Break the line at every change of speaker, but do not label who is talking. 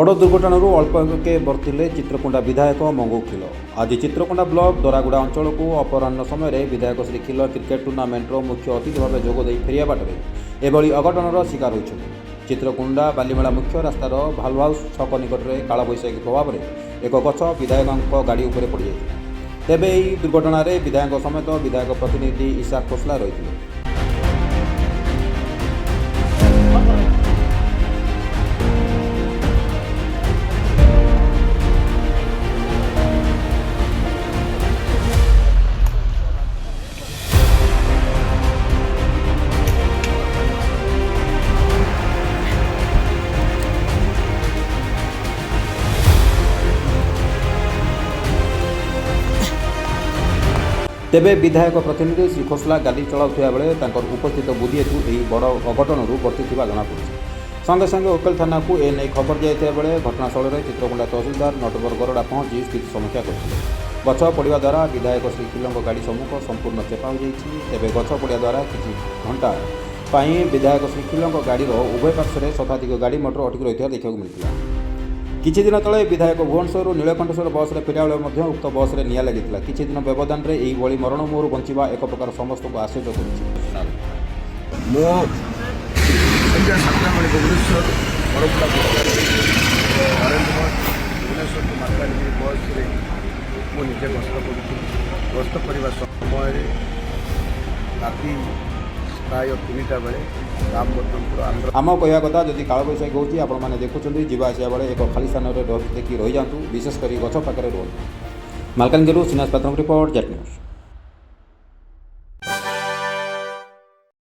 ବଡ଼ ଦୁର୍ଘଟଣାରୁ ଅଳ୍ପକେ ବର୍ତ୍ତିଲେ ଚିତ୍ରକୋଣ୍ଡା ବିଧାୟକ ମଙ୍ଗୁ ଖିଲ। ଆଜି ଚିତ୍ରକୋଣ୍ଡା ବ୍ଲକ ଦରାଗୁଡ଼ା ଅଞ୍ଚଳକୁ ଅପରାହ୍ନ ସମୟରେ ବିଧାୟକ ଶ୍ରୀ ଖିଲ କ୍ରିକେଟ ଟୁର୍ଣ୍ଣାମେଣ୍ଟର ମୁଖ୍ୟ ଅତିଥି ଭାବେ ଯୋଗ ଦେଇ ଫେରିବା ବାଟରେ ଏଭଳି ଅଘଟଣର ଶିକାର ହୋଇଛନ୍ତି। ଚିତ୍ରକୋଣ୍ଡା ବାଲିମେଳା ମୁଖ୍ୟ ରାସ୍ତାର ଭାଲଭାଉସ୍ ଛକ ନିକଟରେ କାଳବୈଶାଖୀ ପ୍ରଭାବରେ ଏକ ଗଛ ବିଧାୟକଙ୍କ ଗାଡ଼ି ଉପରେ ପଡ଼ିଯାଇଥିଲା। ତେବେ ଏହି ଦୁର୍ଘଟଣାରେ ବିଧାୟକଙ୍କ ସମେତ ବିଧାୟକ ପ୍ରତିନିଧି ଇଶା ଖୋସଲା ରହିଥିଲେ। ତେବେ ବିଧାୟକ ପ୍ରତିନିଧି ଶ୍ରୀ ଖୋସଲା ଗାଡ଼ି ଚଳାଉଥିବା ବେଳେ ତାଙ୍କର ଉପସ୍ଥିତ ବୁଦ୍ଧି ହେତୁ ଏହି ବଡ଼ ଅଘଟଣରୁ ବର୍ତ୍ତିଥିବା ଜଣାପଡ଼ିଛି। ସଙ୍ଗେ ସଙ୍ଗେ ଓକେଲ ଥାନାକୁ ଏ ନେଇ ଖବର ଦିଆଯାଇଥିବା ବେଳେ ଘଟଣାସ୍ଥଳରେ ଚିତ୍ରକୋଣ୍ଡା ତହସିଲଦାର ନଟବର ଗରଡ଼ା ପହଞ୍ଚି ସ୍ଥିତି ସମୀକ୍ଷା କରିଥିଲେ। ଗଛ ପଡ଼ିବା ଦ୍ୱାରା ବିଧାୟକ ଶ୍ରୀ ଖିଲଙ୍କ ଗାଡ଼ି ସମ୍ମୁଖ ସମ୍ପୂର୍ଣ୍ଣ ଚେପା ହୋଇଯାଇଛି। ତେବେ ଗଛ ପଡ଼ିବା ଦ୍ୱାରା କିଛି ଘଣ୍ଟା ପାଇଁ ବିଧାୟକ ଶ୍ରୀ ଖିଲଙ୍କ ଗାଡ଼ିର ଉଭୟ ପାର୍ଶ୍ୱରେ ଶତାଧିକ ଗାଡ଼ି ମଟର ଅଟକି ରହିଥିବା ଦେଖିବାକୁ ମିଳିଥିଲା। କିଛି ଦିନ ତଳେ ବିଧାୟକ ଭୁବନେଶ୍ୱରରୁ ନୀଳକଣ୍ଠେଶ୍ୱର ବସ୍ରେ ଫେରିବା ବେଳେ ମଧ୍ୟ ଉକ୍ତ ବସ୍ରେ ନିଆଁ ଲାଗିଥିଲା। କିଛି ଦିନ ବ୍ୟବଧାନରେ ଏହିଭଳି ମରଣ ମୁହଁରୁ ବଞ୍ଚିବା ଏକ ପ୍ରକାର ସମସ୍ତଙ୍କୁ ଆଶ୍ଚର୍ଯ୍ୟ କରୁଛି।
ମୁଁ ସନ୍ଧ୍ୟା 7ଟା ବେଳେ ଭୁବନେଶ୍ୱର ବରମୁଣ୍ଡା କରେଣ୍ଟ ବସ୍, ଭୁବନେଶ୍ୱରରୁ ମାଲକାନଗିରି ବସ୍ରେ ମୁଁ ନିଜେ ଗସ୍ତ କରୁଥିଲି। ଗସ୍ତ କରିବା ସମୟରେ ରାତି ପ୍ରାୟ 3ଟା ବେଳେ ରାମବଦ୍ରମପୁର ଆନ୍ଧ୍ର
ଆମ କହିବା କଥା, ଯଦି କାଳବୈଶାଖୀ ହେଉଛି, ଆପଣମାନେ ଦେଖୁଛନ୍ତି, ଯିବା ଆସିବା ବେଳେ ଏକ ଖାଲି ସ୍ଥାନରେ ଦେଖି ରହିଯାଆନ୍ତୁ। ବିଶେଷ କରି ଗଛ ପାଖରେ ରୁହନ୍ତୁ। ମାଲକାନଗିରିରୁ ଶ୍ରୀନାଥ ପାତ୍ରଙ୍କ ରିପୋର୍ଟ, ଜେଟ୍ ନ୍ୟୁଜ୍।